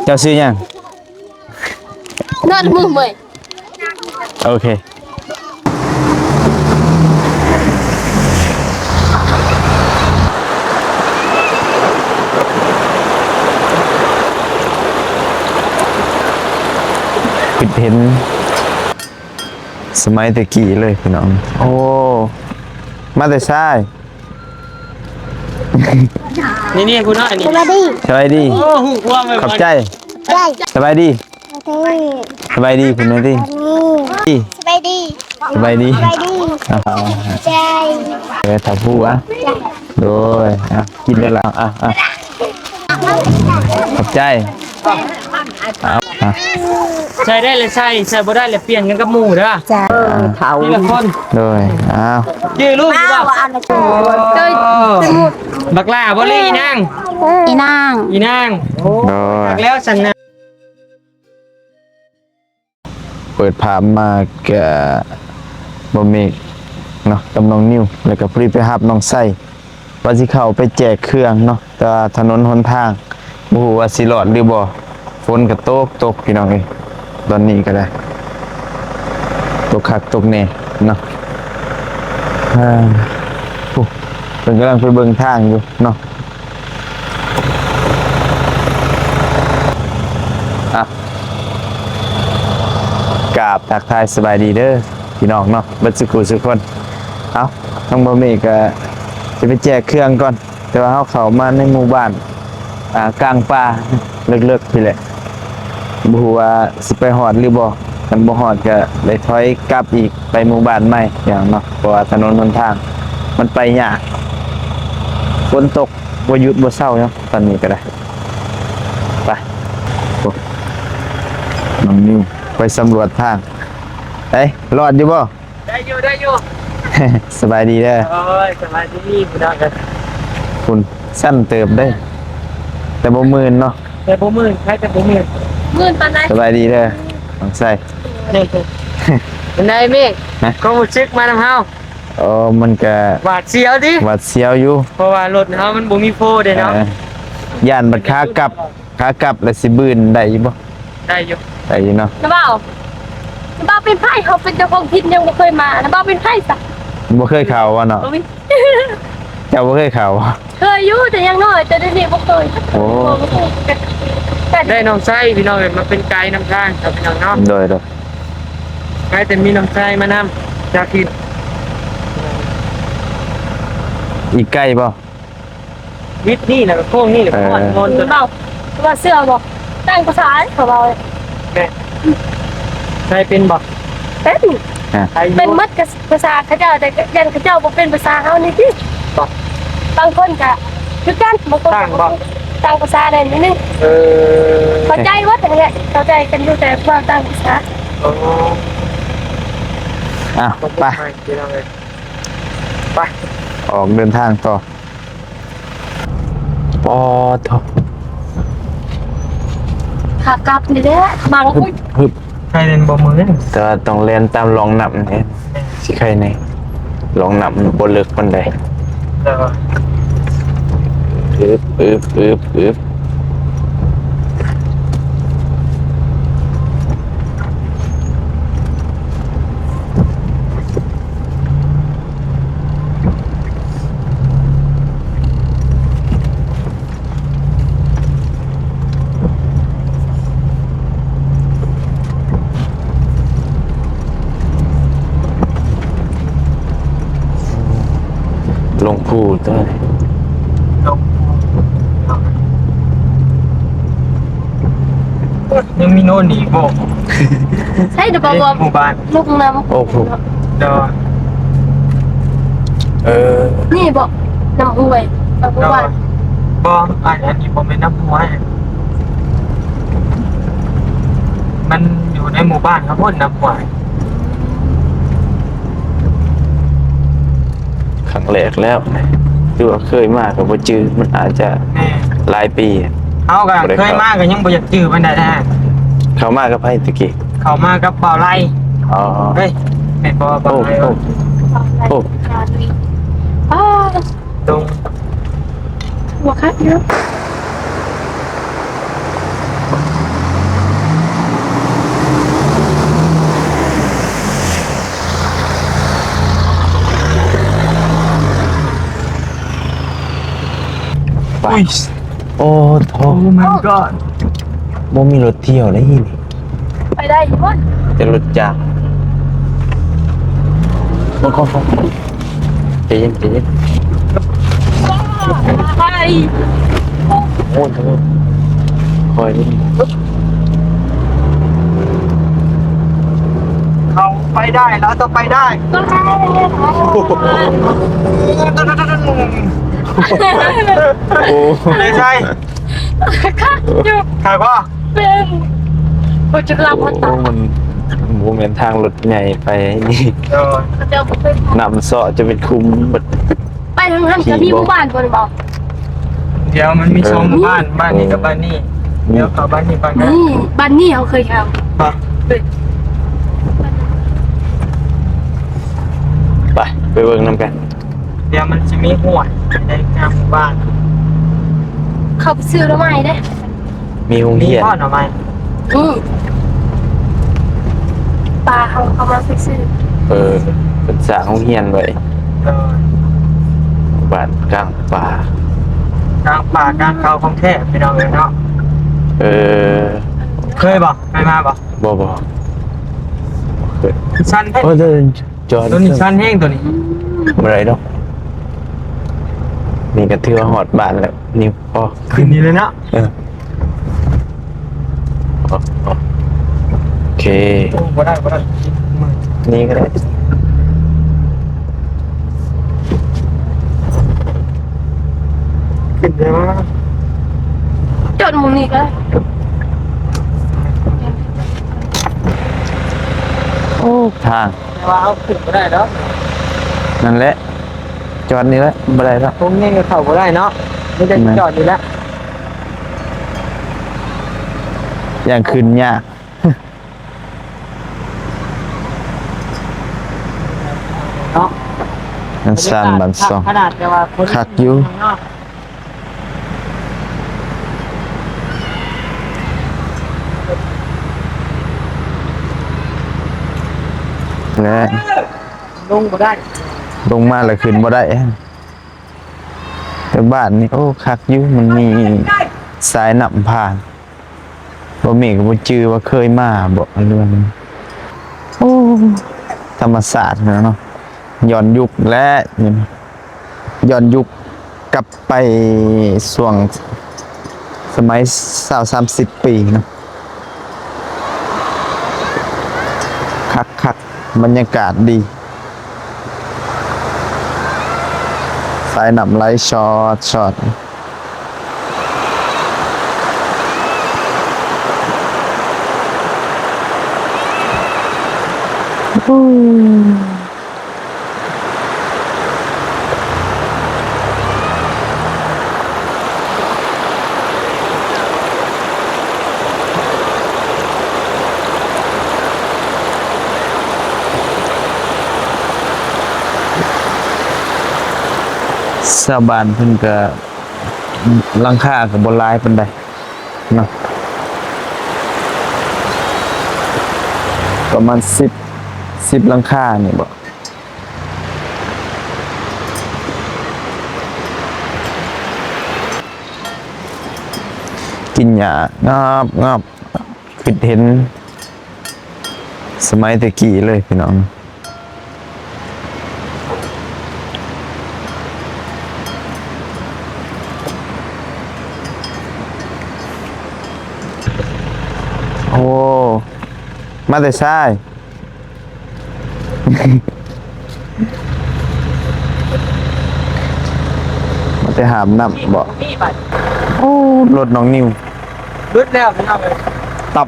ຈົ້າຊື່ຫຍັງ? ນອນມືເມີຍ. ໂອເຄ ຄິດເຫັນສະໄໝແຕ່ກີ້ເລີຍພີ່ນ້ອງ. ໂອ້ ມາແຕ່ໃສ? ນີ້ໆ ຜູ້ນ້ອຍນີ້ ສະບາຍດີ ສະບາຍດີ. ໂອ້ ຮູ້ຄວາມໄວ ຂອບໃຈ ໃຈ ສະບາຍດີ ສະບາຍດີ ສະບາຍດີ ຜູ້ນ້ອຍຕິ ສະບາຍດີ ສະບາຍດີ ສະບາຍດີ ສະບາຍດີ ອ່າ ຂອບໃຈ ເອີ ຖ້າຜູ້ອະ ໂດຍ ອ່ະ ກິນໄດ້ລະ ອ່ະ ອ່ະ ຂອບໃຈ. ເອົາ ອ່ະ ໃສ່ໄດ້ແລ້ວໃສ່ ໃສ່ບໍ່ໄດ້ແລ້ວປ່ຽນກັນກັບໝູ່ເດີ. ເຈົ້າ ເອີ ເຖົ້າ ທີລະຄົນ ໂດຍ. ອ້າວ ຈື່ລູກຢູ່ບໍ່? ເອີ ບັກຫຼ້າບໍ່ລີ່ ອີນາງ ອີນາງ ອີນາງ. ໂອ້ ໂດຍ ຈັກແລ້ວຊັ້ນນະ. ເປີດພາບມາກະ ບໍ່ເມກເນາະ ກັບນ້ອງນິວ ແລ້ວກະພໍດີໄປຮັບນ້ອງໄຊ ວ່າຊິເຂົ້າໄປແຈກເຄື່ອງເນາະ ແຕ່ວ່າຖະໜົນຫົນທາງບໍ່ຮູ້ວ່າຊິລອດຫຼືບໍ່. ຝົນກະຕົກ ຕົກ ພີ່ນ້ອງເອີຍ ຕອນນີ້ກະໄດ້ ຕົກຄັກຕົກແນ່ເນາະ. ເອີ ໂອ້ ເພິ່ນກຳລັງໄປເບິ່ງທາງຢູ່ເນາະ. ອ່ະ ກາບທັກທາຍສະບາຍດີເດີພີ່ນ້ອງເນາະ ເບິດສຸຂູສຸຄົນ. ເອົາ ທາງບ່າວເມກກະຊິໄປແຈກເຄື່ອງກ່ອນ ແຕ່ວ່າເຮົາເຂົ້າມາໃນໝູ່ບ້ານ ອ່າ ກາງປ່າເລິກໆ ພີ້ແຫຼະ ບໍ່ຮູ້ວ່າຊິໄປຮອດຫຼືບໍ່. ຄັນບໍ່ຮອດກະໄດ້ຖອຍກັບອີກໄປໝູ່ບ້ານໃໝ່ຫຍັງເນາະ ເພາະວ່າຖະໜົນຫົນທາງມັນໄປຍາກ ຝົນຕົກບໍ່ຢຸດບໍ່ເຊົາເນາະ ຕອນນີ້ກະໄດ້. ໄປ ໂອ້ ນ້ອງນິວໄປສຳຫຼວດທາງ. ເອີຍ ລອດຢູ່ບໍ່? ໄດ້ຢູ່ ໄດ້ຢູ່. ສະບາຍດີເດີ. ໂອ້ຍ ສະບາຍດີພີ່ນ້ອງເອີຍ. ພຸ້ນ ສັ້ນເຕີບເດ້ ແຕ່ບໍ່ມື່ນເນາະ. ແຕ່ບໍ່ມື່ນ ໃຜແຕ່ບໍ່ມື່ນ ມື່ນປານໃດ? ສະບາຍດີເດີ ນ້ອງໄຊ. ເປັນໃດເມກ? ຄວາມຮູ້ສຶກມານຳເຮົາ? ໂອ້ ມັນກະຫວາດສຽວຕິ? ຫວາດສຽວຢູ່ ເພາະວ່າລົດເຮົາມັນບໍ່ມີໂຟເດ້ເນາະ. ເອີ ຢ້ານບັດຂາກັບ ຂາກັບລະຊິບືນໄດ້ຢູ່ບໍ່? ໄດ້ຢູ່ ໄດ້ຢູ່ເນາະ. ນະບ່າວ ນະບ່າວເປັນໃຜ? ເຮົາເປັນເຈົ້າຂອງຖິ່ນຍັງບໍ່ເຄີຍມາ. ນະບ່າວເປັນໃຜຊະ? ບໍ່ເຄີຍເຂົ້າວະເນາະ? ໂອ້ຍ ເຈົ້າບໍ່ເຄີຍເຂົ້າວະ? ເຄີຍຢູ່ ແຕ່ຍັງນ້ອຍ ແຕ່ດຽວນີ້ບໍ່ເຄີຍ. ໂອ້ ໄດ້ນ້ອງໄຊພີ່ນ້ອງເອີຍ ມາເປັນໄກນຳທາງກັບພີ່ນ້ອງເນາະ. ໂດຍ ໂດຍ. ໃຜແຕ່ມີນ້ອງໄຊມານຳຈາກທີ່ ອີກໄກບໍ່? ວິດນີ້ແລ້ວກໍໂຄ້ງນີ້ແຫຼະ. ເອີ ຮອດໂນນຕົວ ເວົ້າ ວ່າເຊື່ອບໍ່? ຕ່າງພາສາເຂົາເວົ້າ. ແມ່ນ ໄທເປັນບໍ່? ເປັນ ອ່າ ໄທຢູ່ ເປັນໝົດ ກະພາສາເຂົາເຈົ້າ ແຕ່ຢ້ານເຂົາເຈົ້າບໍ່ເປັນພາສາເຮົານີ້ຕິ. ບໍ່ ບາງຄົນກະຄືກັນ ບາງຄົນກະຕ່າງບໍ່? ຕ່າງພາສາໄດ້ນິດໜຶ່ງ. ເອີ ເຂົ້າໃຈໝົດຫັ້ນແຫຼະ ເຂົ້າໃຈກັນຢູ່ ແຕ່ເວົ້າຕ່າງພາສາ. ໂອ້ ອ່ະ ໄປ ໄປ ອອກເດີນທາງຕໍ່. ປອດໂທ້ ຂາກັບນີ້ແຫຼະ ບັງ ຮຶບ ຮຶບ ໃສ່ເລນບໍ່ມື ແຕ່ວ່າຕ້ອງແລ່ນຕາມຮ່ອງນ້ຳນີ້ ຊິໄຄແດ່ ຮ່ອງນ້ຳມັນບໍ່ເລິກປານໃດ. ອຶບ ອຶບ ອຶບ ອຶບ. ລົງພູຕົວນີ້ ລົງພູ. ຍັງມີໂນນອີກບໍ່? ໃຊ່ ເດີ ບໍ່ ບໍ່ ໝູ່ບ້ານ ລຸກນຳ ໂອ້ໂຫ ດອຍ ເອີ ນີ້ບໍ່ ນ້ຳຫ້ວຍ ເອີ ບໍ່ ອັນ ອັນນີ້ບໍ່ແມ່ນນ້ຳຫ້ວຍ ມັນຢູ່ໃນໝູ່ບ້ານເຮົາພຸ້ນ ນ້ຳຫ້ວຍ. ຄັ້ງແລກແລ້ວ ຄືວ່າເຄີຍມາກໍບໍ່ຈື່ ມັນອາດຈະ ແມ່ນ ຫຼາຍປີ ເຮົາກໍ ບໍ່ໄດ້ ເຄີຍມາກໍຍັງບໍ່ຢາກຈື່ປານໃດນະ. ເຂົ້າມາກັບໃຜຕະກີ້? ເຂົ້າມາກັບບ່າວໄລ. ອໍ ເຮີ້ຍ ແມ່ນບໍ່ ບ່າວໄລ? ໂອ້ ໂອ້ ໂອ້ ໂອ້ ລົງ ບໍ່ຄັກຢູ່. ໂອ້ໂທ Oh my god ບໍ່ມີລົດທ່ຽວໄດ້ນີ້ ໄປໄດ້ຢູ່ບໍ່? ແຕ່ລົດຈັກ ມັນກໍ ໃຈເຢັນ ໃຈເຢັນ ໄປ ໂອ້ໂທ ຄ່ອຍເດ້ ເຂົາໄປໄດ້ ເຮົາຕ້ອງໄປໄດ້. ໂອ້ ໄດ້ໃສ່ ຄັກຢູ່ ຄັກບໍ່? ເປັນ ໂອ້ ຈຸດລຳ ໂອ້ ມັນບໍ່ແມ່ນທາງລົດໃຫຍ່ໄປນີ້ ໂດຍ ເຂົາເຈົ້າບໍ່ເຄີຍ ນ້ຳເຊາະຈະເປັນຂຸມເບິດ ໄປທາງນັ້ນກໍມີໝູ່ບ້ານບໍ່ ບໍ່? ດຽວມັນມີສອງ ເອີ ໝູ່ບ້ານ ບ້ານນີ້ກັບບ້ານນີ້ ອືມ ດຽວເຂົ້າບ້ານນີ້ກ່ອນນະ ນີ້ ບ້ານນີ້ເຮົາເຄີຍເຂົ້າ ໄປ ໄປເບິ່ງນຳກັນ. ດຽວມັນຊິມີຫ້ວຍໃນງາມໝູ່ບ້ານ ເຂົາໄປຊື້ໜໍ່ໄມ້ເດ້ ມີໂຮງຮຽນ ມີບໍ່ໜໍ່ໄມ້? ອືມ ປ້າເຮົາເຂົ້າມາຊື້ ເອີ ເພິ່ນສ້າງໂຮງຮຽນໄວ້ ເອີ ບ້ານກາງປ່າ ກາງປ່າກາງເຂົາຂອງແທ້ ພີ່ນ້ອງເອີຍເນາະ ເອີ ເຄີຍບໍ່? ເຄີຍມາບໍ່? ບໍ່ ບໍ່ ບໍ່ເຄີຍ ຊັນແທ້ ໂອ້ຍ ຈອນ ໂຕນີ້ຊັນແຮງໂຕນີ້ ບໍ່ໄດ້ດອກ ນີ້ກໍຖືວ່າຮອດບ້ານແລ້ວ ນີ້ພໍ ຂຶ້ນນີ້ເລີຍເນາະ ເອີ ໂອເຄ ໂອ້ ບໍ່ໄດ້ ບໍ່ໄດ້ ນີ້ກໍໄດ້ ຂຶ້ນໄດ້ບໍ່? ຈອດໝ່ອງນີ້ກໍໄດ້ ໂອ້ ທາງ ແຕ່ວ່າເຮົາຂຶ້ນບໍ່ໄດ້ດອກ ນັ້ນແຫຼະ ຈອດນີ້ແຫຼະ ບໍ່ໄດ້ດອກ ໂຮງຮຽນກໍເຂົ້າບໍ່ໄດ້ເນາະ ມີແຕ່ຈອດນີ້ແຫຼະ ຢ້ານຂຶ້ນຍາກເນາະ ມັນຊັນບັນຊ່ອງ ຄັກຢູ່. ແລະ ລົງບໍ່ໄດ້ ລົງມາແລ້ວຂຶ້ນບໍ່ໄດ້ ແຕ່ບ້ານນີ້ ໂອ້ ຄັກຢູ່ ມັນມີສາຍນ້ຳຜ່ານ ບໍ່ມີກໍບໍ່ຈື່ວ່າເຄີຍມາບໍ່ ອັນນີ້ ໂອ້ ທຳມະຊາດເນາະ ຍ້ອນຍຸກແຫຼະ ຍ້ອນຍຸກກັບ ໄປຊ່ວງສະໄໝຊາວສາມສິບປີເນາະ ຄັກໆ ບັນຍາກາດດີ ສາຍນ້ຳໄຫຼຊອດໆ. ຊາວບ້ານເພິ່ນກະ ຫຼັງຄາກະບໍ່ຫຼາຍປານໃດເນາະ ປະມານສິບ ສິບຫຼັງຄານີ້ບໍ. ກິນຫຍ້າງາບໆ ຄິດເຫັນສະໄໝແຕ່ກີ້ເລີຍພີ່ນ້ອງ. ໂອ້ ມາແຕ່ຊາຍ? ມາແຕ່ຫາບນ້ຳບໍ? ໂອ້ ລົດນ້ອງນິວ ຫຼຸດແລ້ວພີ່ນ້ອງເອີຍ ຕັບ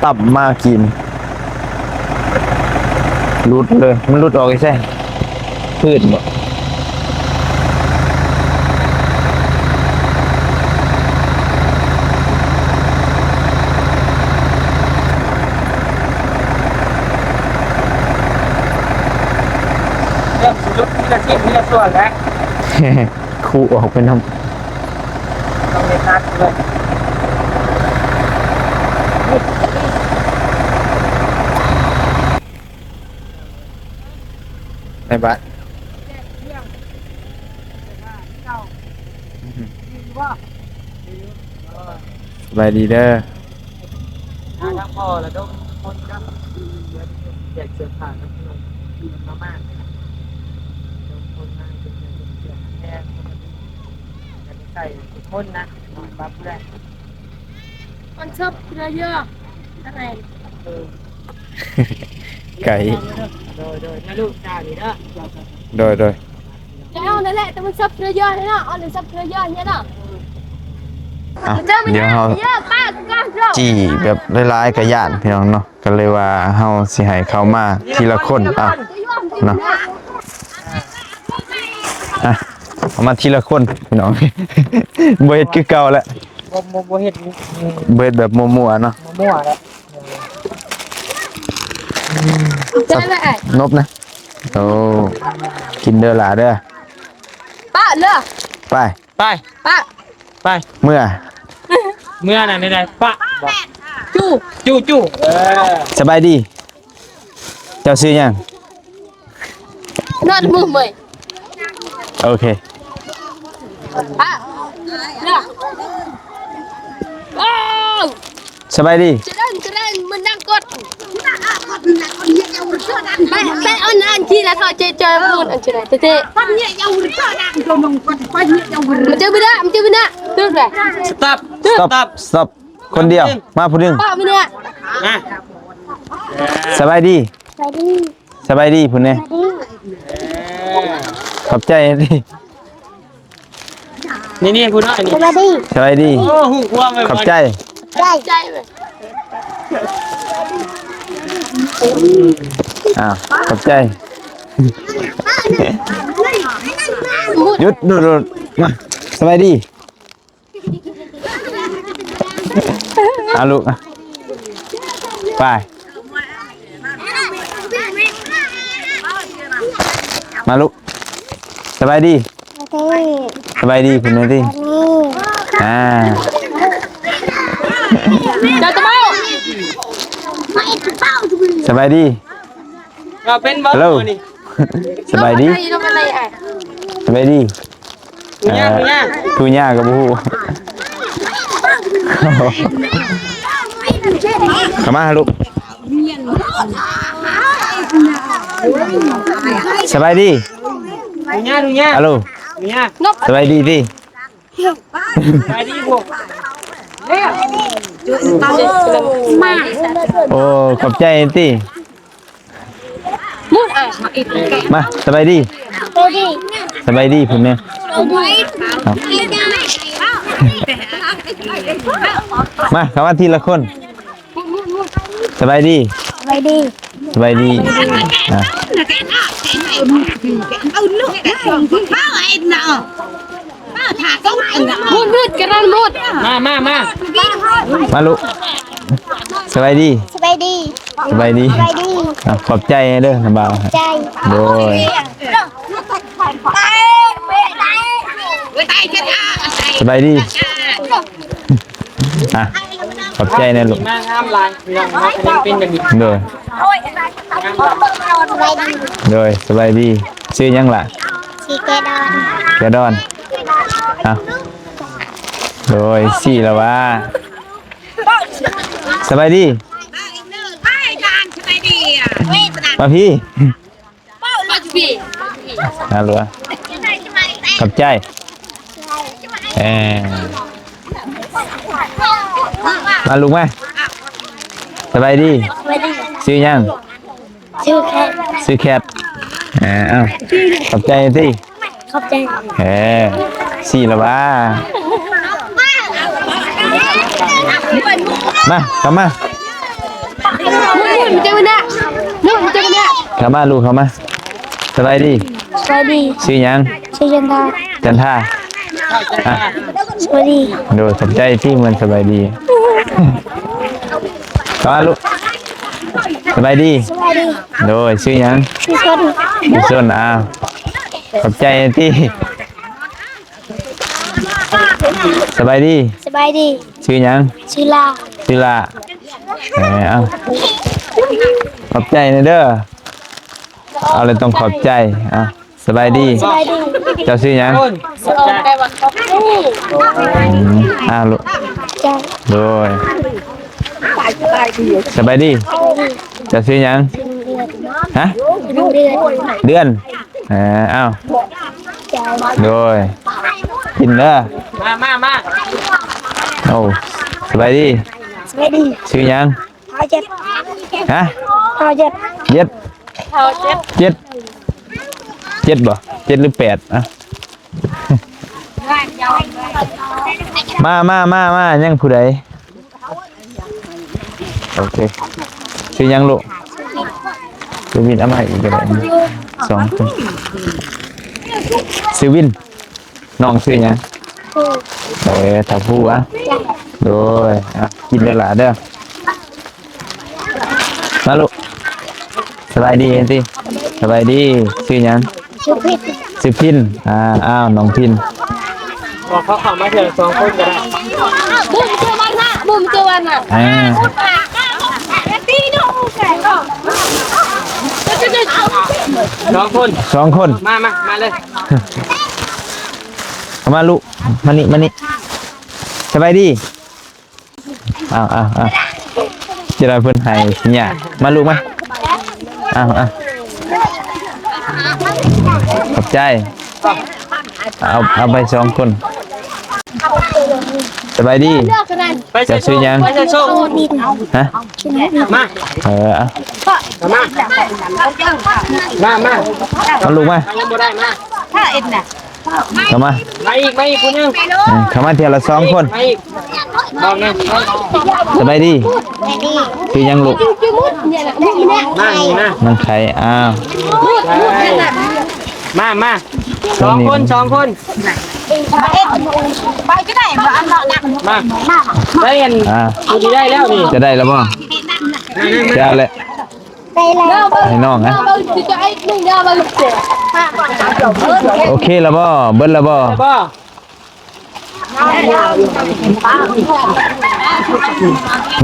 ຕັບມາກິນ ຫຼຸດເລີຍ ມັນຫຼຸດອອກຢູ່ໃສ? ພືດບໍ? ເລີ່ມຊິຫຼຸດທີລະຊິ້ນທີລະສ່ວນແລ້ວ ຄູອອກໄປນຳ ຕ້ອງໄດ້ຕັດເລີຍ ໃນບ້ານ ແຍກເຄື່ອງ ແຕ່ວ່າເກົ່າ ອືຮຶ ຢູ່ບໍ່? ສະບາຍດີເດີ. ທາງພໍ່ລະດົມຄົນກັບແຈກເສື້ອຜ້າກັບຂະໜົມມາມ່ານະ ລະດົມຄົນມາເປັນເສື້ອຜ້າແພງ ແລ້ວກໍໃສ່ທຸກຄົນນະ ນອນປັບເພື່ອນ ມັນຊອບເຮືອເຍອະ ອາໄລ ເອີ ໄກ່ ໂດຍ ໂດຍ ມາລູກຊານີ້ເດີ ໂດຍ ໂດຍ ຈະເອົານັ້ນແຫຼະ ແຕ່ມັນຊອບເຮືອເຍອະເນາະ ເອົາເລີຍຊອບເຮືອເຍອະເນາະ ອ່ະ ເດີ ດຽວເຮົາ ເຍອະ ປ້າກໍ ຈີ່ແບບຫຼາຍໆ ກະຢ້ານພີ່ນ້ອງເນາະ ກໍເລີຍວ່າເຮົາຊິໃຫ້ເຂົ້າມາທີລະຄົນ ອ່ະ ເນາະ ອ່ະ ເອົາມາທີລະຄົນພີ່ນ້ອງ ບໍ່ເຮັດຄືເກົ່າແລ້ວ ບໍ່ ບໍ່ ບໍ່ເຮັດ ບໍ່ເຮັດແບບມົວໆ ເນາະ ມົວໆ ແລ້ວ ນົບນະ ໂອ້ ກິນເດີຫຼ້າເດີ ປະເດີ ໄປ ໄປ ປະ ໄປ ເມືອ ເມືອນະ ໃດໆ ປະ ຈູ ຈູ ຈູ ເອີ ສະບາຍດີ ເຈົ້າຊື່ຫຍັງ? ນອນມືເມຍ ໂອເຄ ປະ ເດີ ໂອ້ ສະບາຍດີ ຈະເດີນ ຈະເດີນ ມັນນັ່ງກົດ ໄປ ໄປເອົາອັນທີ່ລະເທາະເຈຈອຍ ເອີ ໝູນອັນທີ່ລະເຕະ ມັນເຈົ້າບໍ່ໄດ້ ມັນເຈົ້າບໍ່ໄດ້ ສະຕັອບ ສະຕັອບ ສະຕັອບ ຄົນດຽວ ມາຜູ້ໜຶ່ງ ມາ ສະບາຍດີ ສະບາຍດີ ສະບາຍດີພຸ້ນແດ່ ຂອບໃຈຕິ ນີ້ໆ ຜູ້ນ້ອຍນີ້ ສະບາຍດີ ສະບາຍດີ ໂອ້ ຮູ້ຄວາມໄວ ຂອບໃຈ ໃຈ ອ້າວ ຂອບໃຈ ຢຸດ ໂດດ ໂດດ ມາ ສະບາຍດີ ເອົາລູກ ໄປ ມາລູກ ສະບາຍດີ ສະບາຍດີ ສະບາຍດີພຸ້ນແດ່ຕິ ອ່າ ສະບາຍດີ ເວົ້າເປັນບໍ່ ເອີ ສະບາຍດີ ສະບາຍດີ ຜູ້ຍ່າ ເອີ ຜູ້ຍ່າ ຜູ້ຍ່າກໍບໍ່ຮູ້ ເຂົ້າມາຫາລູກ ສະບາຍດີ ຜູ້ຍ່າ ຜູ້ຍ່າ ອາໂລ ຜູ້ຍ່າ ສະບາຍດີຕິ ສະບາຍດີພວກ ໂອ້ ຂອບໃຈຕິ ມາ ສະບາຍດີ ສະບາຍດີ ສະບາຍດີພຸ້ນແດ່ ມາ ເຂົ້າມາທີລະຄົນ ສະບາຍດີ ສະບາຍດີ ສະບາຍດີ ອ່າ ມຸດ ມຸດ ກະດານມຸດ ມາ ມາ ມາ ມາລູກ ສະບາຍດີ ສະບາຍດີ ສະບາຍດີ ສະບາຍດີ ອ່າ ຂອບໃຈເດີ ນຳບ່າວ ຂອບໃຈ ໂດຍ ສະບາຍດີ ອ່ະ ຂອບໃຈນະລູກ ມາງາມຫຼາຍ ພີ່ນ້ອງເນາະ ເປັນ ເປັນແບບນີ້ ໂດຍ ໂດຍ ສະບາຍດີ ຊື່ຫຍັງລະ? ຊື່ແກດອນ ແກດອນ ເອົ້າ ໂດຍ ຊີ້ລະວ່າ ສະບາຍດີ ມາພີ້ ມາພີ້ ອາ ລັວ ຂອບໃຈ ເອີ ມາລູກມາ ສະບາຍດີ ສະບາຍດີ ຊື່ຫຍັງ? ຊື່ແຄດ ຊື່ແຄດ ເອີ ເອົ້າ ຂອບໃຈຕິ ຂອບໃຈ ເອີ ຊີ້ລະວ່າ ມາ ເຂົ້າມາ ເຂົ້າມາລູກ ເຂົ້າມາ ສະບາຍດີ ສະບາຍດີ ຊື່ຫຍັງ? ຊື່ຈັນທາ ຈັນທາ ອ່ະ ສະບາຍດີ ໂດຍ ຂອບໃຈທີ່ເໝືອນສະບາຍດີ ເຂົ້າມາລູກ ສະບາຍດີ ສະບາຍດີ ໂດຍ ຊື່ຫຍັງ? ຊື່ຊົນ ຊື່ຊົນ ອ້າວ ຂອບໃຈທີ່ ສະບາຍດີ ສະບາຍດີ ຊື່ຫຍັງ? ຊື່ລາ ຊື່ລາ ເອີ ເອົ້າ ຂອບໃຈນະເດີ ເອົາແລ້ວຕ້ອງຂອບໃຈ ອ່ະ ສະບາຍດີ. ສະບາຍດີ. ເຈົ້າຊື່ຫຍັງ? ອືມ ອ້າວ ລູກ. ໂດຍ. ສະບາຍດີ. ເຈົ້າຊື່ຫຍັງ? ຮະ? ເດືອນ. ເອີ ອ້າວ ໂດຍ. ກິນເດີ. ມາ ມາ ມາ. ໂອ້ ສະບາຍດີ. ສະບາຍດີ. ຊື່ຫຍັງ? ເກົ້າເຈັດ. ຮະ? ເກົ້າເຈັດ. ເຈັດ. ເກົ້າເຈັດ. ເຈັດ. ເຈັດບໍ່? ເຈັດ ຫຼື ແປດ? ອ່ະ ມາ ມາ ມາ ມາ. ຍັງຜູ້ໃດ? ໂອເຄ. ຊື່ຫຍັງລູກ? ຊື່ວິນ. ເອົາມາອີກກໍໄດ້ ສອງຄົນ. ຊື່ວິນ. ນ້ອງຊື່ຫຍັງ? ເອີ ເອີ ຖ້າຜູ້. ອ່ະ ໂດຍ. ອ່ະ ກິນເດີຫຼ້າເດີ. ມາລູກ. ສະບາຍດີຕິ. ສະບາຍດີ. ຊື່ຫຍັງ? ຊື່ພິນ. ຊື່ພິນ. ອ່າ ອ້າວ ນ້ອງພິນ. ບອກເຂົາເຂົ້າມາເທື່ອສອງຄົນກໍໄດ້. ບຸ້ມເຈວັນນະ ບຸ້ມເຈວັນນະ. ອ່າ ສອງຄົນ ສອງຄົນ. ມາ ມາ ມາເລີຍ. ເຂົ້າມາລູກ. ມານີ້ ມານີ້. ສະບາຍດີ. ອ້າວ ອ້າວ ອ້າວ ຈະໄດ້ເພິ່ນໃຫ້ສັນຍາ. ມາລູກມາ. ອ້າວ ອ້າວ ຂອບໃຈ. ເອົາ ເອົາໄປສອງຄົນ. ສະບາຍດີ. ເຈົ້າຊື່ຫຍັງ? ຮະ? ມາ ເອີ ເອົາ ມາ ມາ ມາ ມາລູກມາ. ຍັງບໍ່ໄດ້ ມາ. ເຂົ້າມາ ມາອີກ ມາອີກຜູ້ໜຶ່ງ. ເອີ ເຂົ້າມາເທື່ອລະສອງຄົນ. ມາອີກ ບອກແນ່. ສະບາຍດີ. ຊື່ຫຍັງລູກ? ມານີ້ນະ. ນ້ອງໄຂ່. ອ້າວ ມາ ມາ ສອງຄົນ ສອງຄົນ. ມາ ໄດ້ອັນ ອ່າ ຜູ້ທີ່ໄດ້ແລ້ວນີ້. ຈະໄດ້ແລ້ວບໍ່? ຈະເອົາແຫຼະ. ໃຫ້ນ້ອງນະ. ໂອເຄແລ້ວບໍ່? ເບິດແລ້ວບໍ່?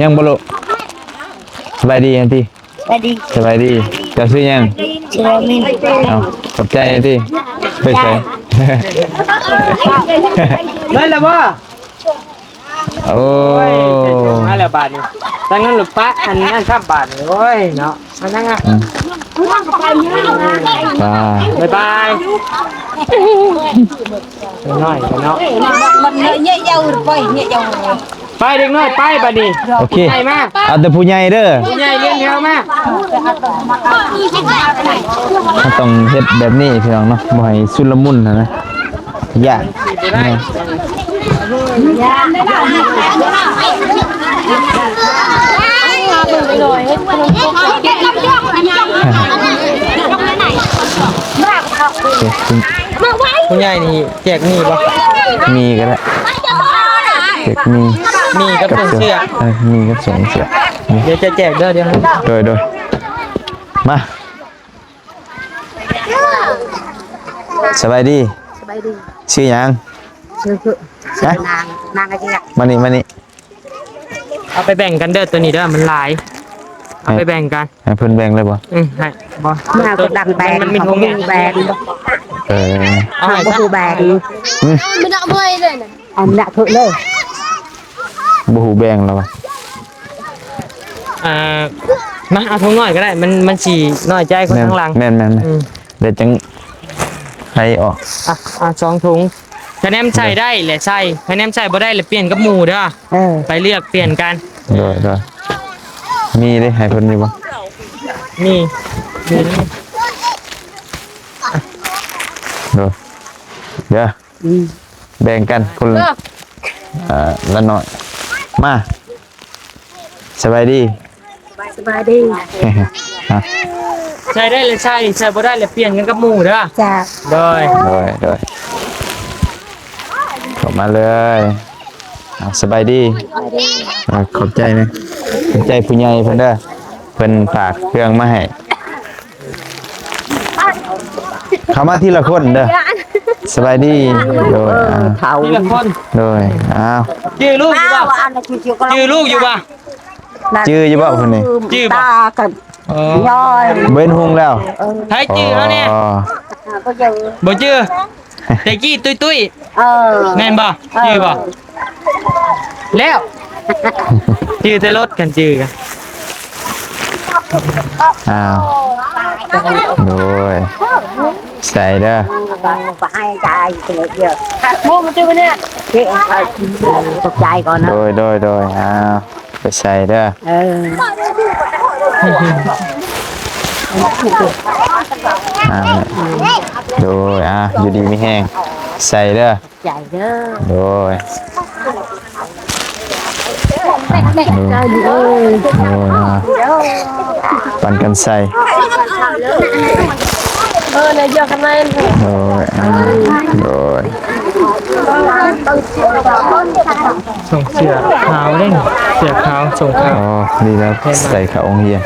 ຍັງບໍ່ລູກ? ສະບາຍດີຫັ້ນຕິ. ສະບາຍດີ. ສະບາຍດີ. ເຈົ້າຊື່ຫຍັງ? ຊື່ລາມິນ. ເອົ້າ ຂອບໃຈຫັ້ນຕິ. ໄປໃສ? ເບິດແລ້ວບໍ່? ໂອ້ຍ ມາແລ້ວບາດນີ້. ທາງນັ້ນລະປະອັນນັ້ນຊ້ຳບາດນີ້. ໂອ້ຍເນາະ ມານັ່ງອ່ະ. ອືມ ບາຍບາຍ. ນ້ອຍເນາະ. ໄປເດັກນ້ອຍໄປບາດນີ້. ໂອເຄ ໃຫຍ່ມາ. ເອົາແຕ່ຜູ້ໃຫຍ່ເດີ ຜູ້ໃຫຍ່ລຽນແຖວມາ. ເຮົາຕ້ອງເຮັດແບບນີ້ພີ່ນ້ອງເນາະ ບໍ່ໃຫ້ຊຸນລະມຸນຫັ້ນນະ. ຢ້ານ ຜູ້ໃຫຍ່ນີ້ແຈກໝີ່ບໍ່? ໝີ່ກໍໄດ້ ແຈກໝີ່ ໝີ່ກັບຖົງເສື້ອ. ເອີ ໝີ່ກັບຖົງເສື້ອ. ດຽວຈະແຈກເດີ ດຽວ. ໂດຍ ໂດຍ. ມາ ສະບາຍດີ. ສະບາຍດີ. ຊື່ຫຍັງ? ຊື່ ນາງ ນາງອາເຈຍ. ມານີ້ ມານີ້. ເອົາໄປແບ່ງກັນເດີ ໂຕນີ້ເດີ ມັນຫຼາຍ. ເອົາໄປແບ່ງກັນ. ໃຫ້ເພິ່ນແບ່ງເລີຍບໍ່? ອືມ ໃຫ້ ບໍ່ ເຮົາກໍດັງແບ່ງ ມັນມີຖົງແບ່ງ. ເອີ ເອົາໃຫ້ ບໍ່ຮູ້ແບ່ງ. ອືມ ເອົາໜ້າເຖິເລີຍ. ບໍ່ຮູ້ແບ່ງແລ້ວວ່າ. ອ່າ ມາເອົາຖົງນ້ອຍກໍໄດ້ ມັນ ມັນຊິນ້ອຍໃຈຄົນທາງຫຼັງ. ແມ່ນໆໆ. ອືມ ດຽວຈັ່ງໃສ່ອອກ. ອ່ະ ອ່ະ ສອງຖົງ ຄະແນນໃສ່ໄດ້ແຫຼະໃສ່ ຄະແນນໃສ່ບໍ່ໄດ້ລະປ່ຽນກັບໝູ່ເດີ. ເອີ ໄປເລືອກປ່ຽນກັນ. ໂດຍ ໂດຍ. ມີເດ້ໃຫ້ເພິ່ນຢູ່ບໍ່? ມີ ມີ. ໂດຍ ເດີ. ອືມ ແບ່ງກັນຄົນ ເອີ ເອີ ລະໜ້ອຍ. ມາ ສະບາຍດີ. ສະບາຍດີ. ໃສ່ໄດ້ລະໃສ່ ໃສ່ບໍ່ໄດ້ລະປ່ຽນກັນກັບໝູ່ເດີ. ຈ້າ ໂດຍ ໂດຍ ໂດຍ. ເຂົ້າມາເລີຍ. ອ່າ ສະບາຍດີ. ອ່າ ຂອບໃຈນະ ຂອບໃຈຜູ້ໃຫຍ່ເພິ່ນເດີ ເພິ່ນຝາກເຄື່ອງມາໃຫ້. ເຂົ້າມາທີລະຄົນເດີ. ສະບາຍດີ. ໂດຍ ອ່າ ທີລະຄົນ. ໂດຍ ອ້າວ ຈື່ລູກຢູ່ບໍ່? ຈື່ລູກຢູ່ບໍ່? ຈື່ຢູ່ບໍ່ຄົນນີ້? ຈື່ບໍ່? ຕາກັນ ອໍ ຍ້ອຍ ເບິ່ງຮຸ່ງແລ້ວ. ໃຜຈື່ເຮົາແນ່? ອໍ ບໍ່ຈື່ ແຕ່ກີ້ຕຸ້ຍໆ ເອີ ແມ່ນບໍ່? ຈື່ບໍ່? ແລ້ວ ຈື່ແຕ່ລົດ ຄັນຈື່ກະ ອ້າວ ໂດຍ ໃສ່ເດີ ໂອ້ ມາຈື່ນີ້ ຂອບໃຈກ່ອນນະ ໂດຍ ໂດຍ ໂດຍ ອ້າວ ໄປໃສ່ເດີ ເອີ ອ່າ ໂດຍ ອ່າ ຢູ່ດີມີແຮງ ໃສ່ເດີ ໃສ່ເດີ ໂດຍ ໂດຍ ໂດຍ ອ່າ ປັນກັນໃສ່ ເອີ ໃນເດີ ໂດຍ ອ່າ ໂດຍ ສົ່ງເສື້ອຂາວເດ້ ເສື້ອຂາວສົ່ງຂາວ ອໍ ດີແລ້ວ ໃສ່ເຂົ້າໂຮງຮຽນ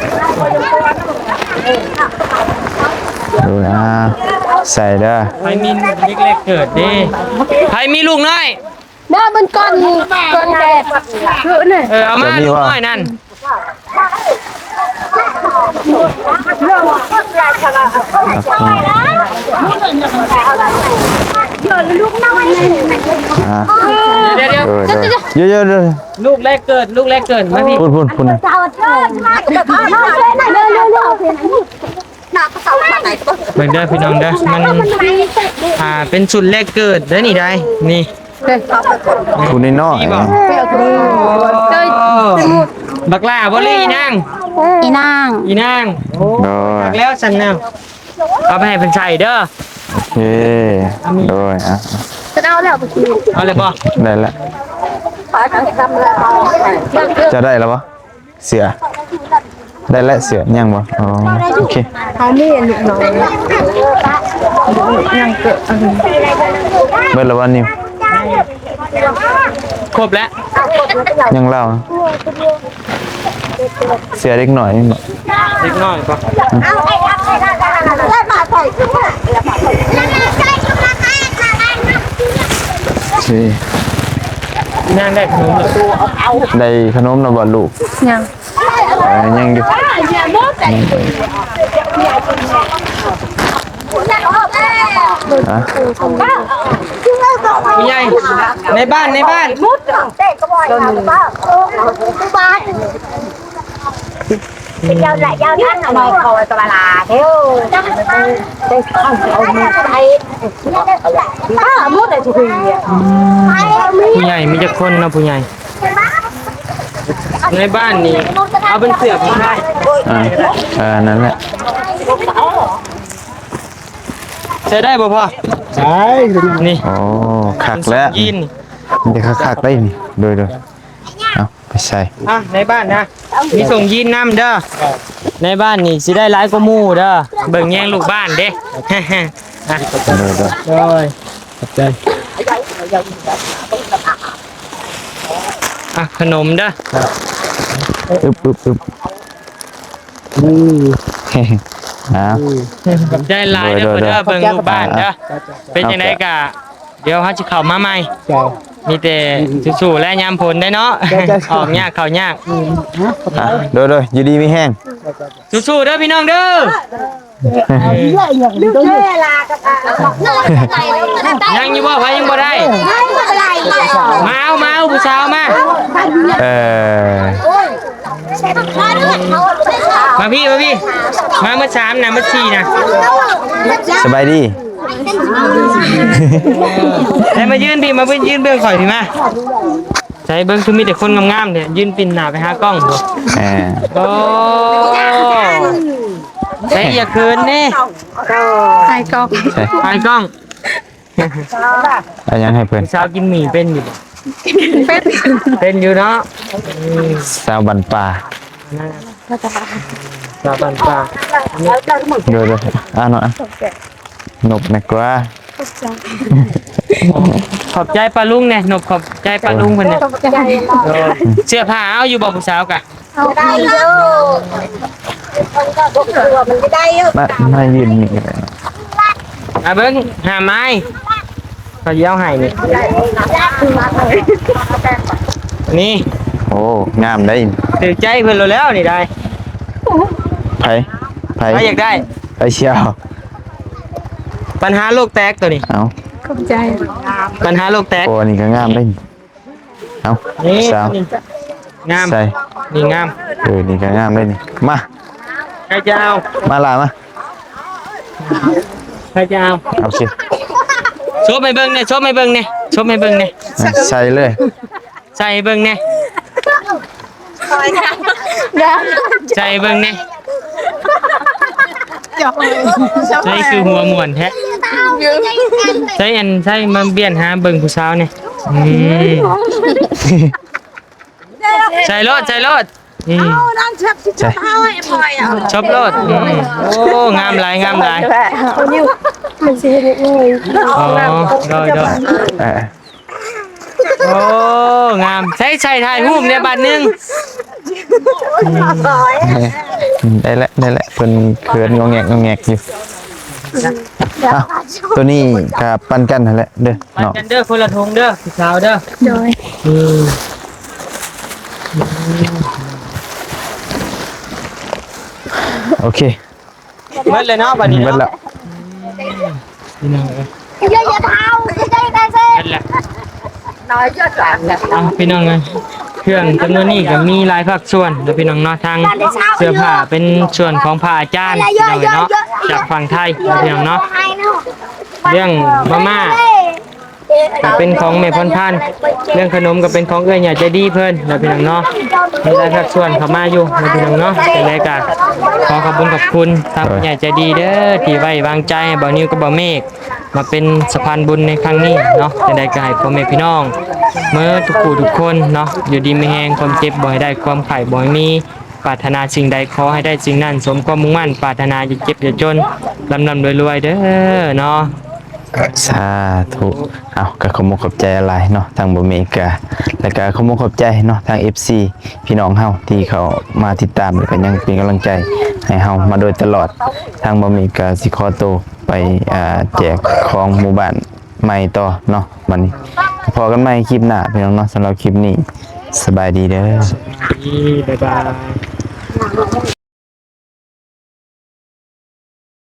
ໂດຍ ອ່າ ໃສ່ເດີ ໃຜມີເດັກແລກເກີດເດ້ ໃຜມີລູກນ້ອຍ ເດີ ມັນກ່ອນ ກ່ອນແດດ ເອີ ເອົາມາລູກນ້ອຍນັ້ນ ອ່າ ດຽວໆ ດຽວໆ ດຽວໆ ລູກແລກເກີດ ລູກແລກເກີດ ມາພີ້ ພຸ້ນໆ ພຸ້ນ ເບິ່ງເດີພີ່ນ້ອງເດີ ມັນ ອ່າ ເປັນຊຸດແລກເກີດເດ້ນີ້ໄດ໋ ນີ້ ຜູ້ນ້ອຍໆ ນີ້ບໍ່ ບັກຫຼ້າບໍ່ ຫຼືອີນາງ? ອີນາງ ອີນາງ ໂອ້ ໂດຍ ຄັກແລ້ວຊັ້ນນະ ເອົາໄປໃຫ້ເພິ່ນໃສ່ເດີ ໂອເຄ ໂດຍ ອ່ະ ເອົາແລ້ວບໍ່? ໄດ້ແລ້ວ ຈະໄດ້ແລ້ວບໍ່? ເສື້ອ ໄດ້ແລ້ວເສື້ອ ຍັງບໍ່? ອໍ ໂອເຄ ເຮົາມີອັນນີ້ເນາະ ຍັງເກີດອັນນີ້ ເບິດແລ້ວບໍ່ນິວ? ຄົບແລ້ວ ຍັງລາວ ເສື້ອເດັກນ້ອຍນີ້ບໍ່? ເດັກນ້ອຍບໍ່? ອືມ ໂອເຄ ນາງໄດ້ຂະໜົມແລ້ວ ໄດ້ຂະໜົມແລ້ວບໍ່ລູກ? ຍັງ ເອີ ຍັງຢູ່ ຍັງ ຮະ ຜູ້ໃຫຍ່ ໃນບ້ານ ໃນບ້ານ ຜູ້ໃຫຍ່ມີຈັກຄົນເນາະ ຜູ້ໃຫຍ່? ໃນບ້ານນີ້ ເອົາເປັນເສື້ອຜູ້ຊາຍ ອ່າ ເອີ ນັ້ນແຫຼະ ໃຊ້ໄດ້ບໍ່ພໍ່? ໄດ້ ນີ້ ໂອ້ ຄັກແລ້ວ ສົ່ງຢີນ ມັນຈະຄັກໆໄດ໋ນີ້ ໂດຍໆ ເອົາໄປໃສ່ ອ່ະ ໃນບ້ານນະ ມີສົ່ງຢີນນຳເດີ ໃນບ້ານນີ້ຊິໄດ້ຫຼາຍກວ່າໝູ່ເດີ ເບິ່ງແຍງລູກບ້ານເດ້ ໂດຍໆ ໂດຍ ຂອບໃຈ ອ່ະ ຂະໜົມເດີ ອຶບໆໆ ອືມ ເອົາ ຂອບໃຈຫຼາຍເດີ ໂດຍໆ ເດີ ເບິ່ງລູກບ້ານເດີ ເປັນຈັ່ງໃດກະ ດຽວເຮົາຊິເຂົ້າມາໃໝ່ ເຈົ້າ ມີແຕ່ ອືມ ສູ້ໆ ແລະຍາມຝົນໄດ໋ເນາະ ເຈົ້າໆ ອອກຍາກເຂົ້າຍາກ ອືມ ອ່ະ ໂດຍໆ ຢູ່ດີມີແຮງ ເຈົ້າໆ ສູ້ໆ ເດີພີ່ນ້ອງເດີ ຍັງຢູ່ບໍ່? ໃຜຍັງບໍ່ໄດ້? ມາເອົາ ມາເອົາຜູ້ສາວມາ ເອີ ມາພີ້ ມາພີ້ ມາໝົດສາມນະ ໝົດສີ່ນະ ສະບາຍດີ ໃຫ້ມາຢືນພີ້ ມາຢືນເບິ່ງຂ້ອຍພີ້ມາ ໃສ່ເບິ່ງຄືມີແຕ່ຄົນງາມໆແທ້ ຢືນປິ່ນໜ້າໄປຫາກ້ອງພຸ້ນ ເອີ ໂອ້ ໃສ່ຢ່າເຂີນເດ້ ອາຍກ້ອງ ອາຍກ້ອງ ເອົາຫຍັງໃຫ້ເພິ່ນ? ສາວກິນໝີ່ເປັນຢູ່ບໍ່? ເປັນ ເປັນຢູ່ເນາະ ອືມ ສາວບ້ານປ່າ ສາວບ້ານປ່າ ໂດຍໆ ອ່າ ເນາະ ນົບແມ່ກວ່າ ຂອບໃຈປ້າລຸງແດ່ ນົບຂອບໃຈປ້າລຸງເພິ່ນແດ່ ຂອບໃຈ ເອີ ເສື້ອຜ້າເອົາຢູ່ບໍ່ຜູ້ສາວກະ? ເອົາໄດ້ຢູ່ ມັນກໍບໍ່ຄືວ່າມັນຈະໄດ້ຢູ່ ມາ ມາຢືນນີ້ກະໄດ້ ມາເບິ່ງ ຫ້າໄມ້ ເຂົາຊິເອົາໃຫ້ນີ້ ນີ້ ໂອ້ ງາມໄດ໋ ຖືກໃຈເພິ່ນໂລດແລ້ວນີ້ໄດ໋ ໃຜ ໃຜ ໃຜຢາກໄດ້ ໃຜຊິເອົາ? ປັນຫາໂລກແຕກໂຕນີ້. ເອົ້າ ຂອບໃຈ. ປັນຫາໂລກແຕກ. ໂອ້ ອັນນີ້ກໍງາມເດ້. ເອົ້າ ນີ້ ສາວ ນີ້ງາມ. ໃສ່ ນີ້ງາມ. ເອີ ນີ້ກໍງາມເດ້ນີ້. ມາ ໃຜຈະເອົາ? ມາຫຼ້າມາ. ໃຜຈະເອົາ? ໂອເຄ. ໂຊບໃຫ້ເບິ່ງແດ່ ໂຊບໃຫ້ເບິ່ງແດ່ ໂຊບໃຫ້ເບິ່ງແດ່. ໃສ່ເລີຍ. ໃສ່ໃຫ້ເບິ່ງແດ່ ໃສ່ໃຫ້ເບິ່ງແດ່. ໃສ່ຄືຫົວມ່ວນແທ້. ໃສ່ອັນ ໃສ່ມາບຽນຫາເບິ່ງຜູ້ສາວແດ່. ອືມ ໃສ່ໂລດ ໃສ່ໂລດ. ອືມ ໃສ່ ຊົບໂລດ. ອືມ ໂອ້ ງາມຫຼາຍ ງາມຫຼາຍ. ອໍ ໂດຍ ໂດຍ. ເອີ ໂອ້ ງາມ. ໃສ່ ໃສ່ຖ່າຍຮູບແດ່ບາດໜຶ່ງ. ອືມ ໄດ້ແລ້ວ ໄດ້ແລ້ວ. ເພິ່ນເຂີນງອແງກງອແງກຢູ່. ເອົ້າ ໂຕນີ້ກໍປັນກັນຫັ້ນແຫຼະເດີ ປັນກັນເດີ ເນາະ ຄົນລະຖົງເດີ ຜູ້ສາວເດີ. ໂດຍ. ອືມ ໂອເຄ. ໝົດແລ້ວເນາະ ບັດນີ້ເນາະ. ໝົດແລ້ວ ພີ່ນ້ອງເອີຍ. ໝົດແລ້ວ ເອົາ ພີ່ນ້ອງເອີຍ. ເຄື່ອງຈຳນວນນີ້ກໍມີຫຼາຍພາກສ່ວນເນາະ ພີ່ນ້ອງເນາະ. ທັງເສື້ອຜ້າເປັນສ່ວນຂອງພະອາຈານ ພີ່ນ້ອງເອີຍເນາະ ຈາກຝັ່ງໄທເນາະ ພີ່ນ້ອງເນາະ. ເລື່ອງມາມ່າ ກໍເປັນຂອງແມ່ພອນພັນ, ເລື່ອງຂະໜົມກໍເປັນຂອງເອື້ອຍໃຫຍ່ໃຈດີເພິ່ນນະ ພີ່ນ້ອງເນາະ. ມີຫຼາຍພາກສ່ວນເຂົ້າມາຢູ່ນະ ພີ່ນ້ອງເນາະ. ຈັ່ງໃດກໍຂໍຂອບຄຸນຂອບຄຸນທາງຜູ້ໃຫຍ່ໃຈດີເດີ ທີ່ໄວ້ວາງໃຈໃຫ້ບ່າວນິວກັບບ່າວເມກມາເປັນສະພານບຸນໃນຄັ້ງນີ້ເນາະ. ຈັ່ງໃດກໍໃຫ້ພໍ່ແມ່ພີ່ນ້ອງເໝິດທຸກຜູ້ທຸກຄົນເນາະ ຢູ່ດີມີແຮງ, ຄວາມເຈັບບໍ່ໃຫ້ໄດ້, ຄວາມໄຂ້ບໍ່ໃຫ້ມີ, ປາດຖະໜາສິ່ງໃດຂໍໃຫ້ໄດ້ສິ່ງນັ້ນ ສົມຄວາມມຸ່ງໝັ້ນປາດຖະໜາ, ຢ່າເຈັບຢ່າຈົນ, ລ່ຳໆລວຍໆເດີເນາະ. ສາທຸ. ເອົາ ກໍຂອບມຸກຂອບໃຈຫຼາຍເນາະ ທາງບ່າວເມກາ ແລ້ວກໍຂອບມຸກຂອບໃຈເນາະ ທາງເອັຟຊີພີ່ນ້ອງເຮົາທີ່ເຂົ້າມາຕິດຕາມ ແລ້ວກໍຍັງເປັນກຳລັງໃຈໃຫ້ເຮົາມາໂດຍຕະຫຼອດ. ທາງບ່າວເມກາຊິຂໍໂຕໄປ ອ່າ ແຈກຂອງໝູ່ບ້ານໃໝ່ຕໍ່ເນາະ. ບັດນີ້ພໍ້ກັນໃໝ່ຄລິບໜ້າພີ່ນ້ອງເນາະ. ສຳລັບຄລິບນີ້ ສະບາຍດີເດີ. ສະບາຍດີ ບາຍບາຍ.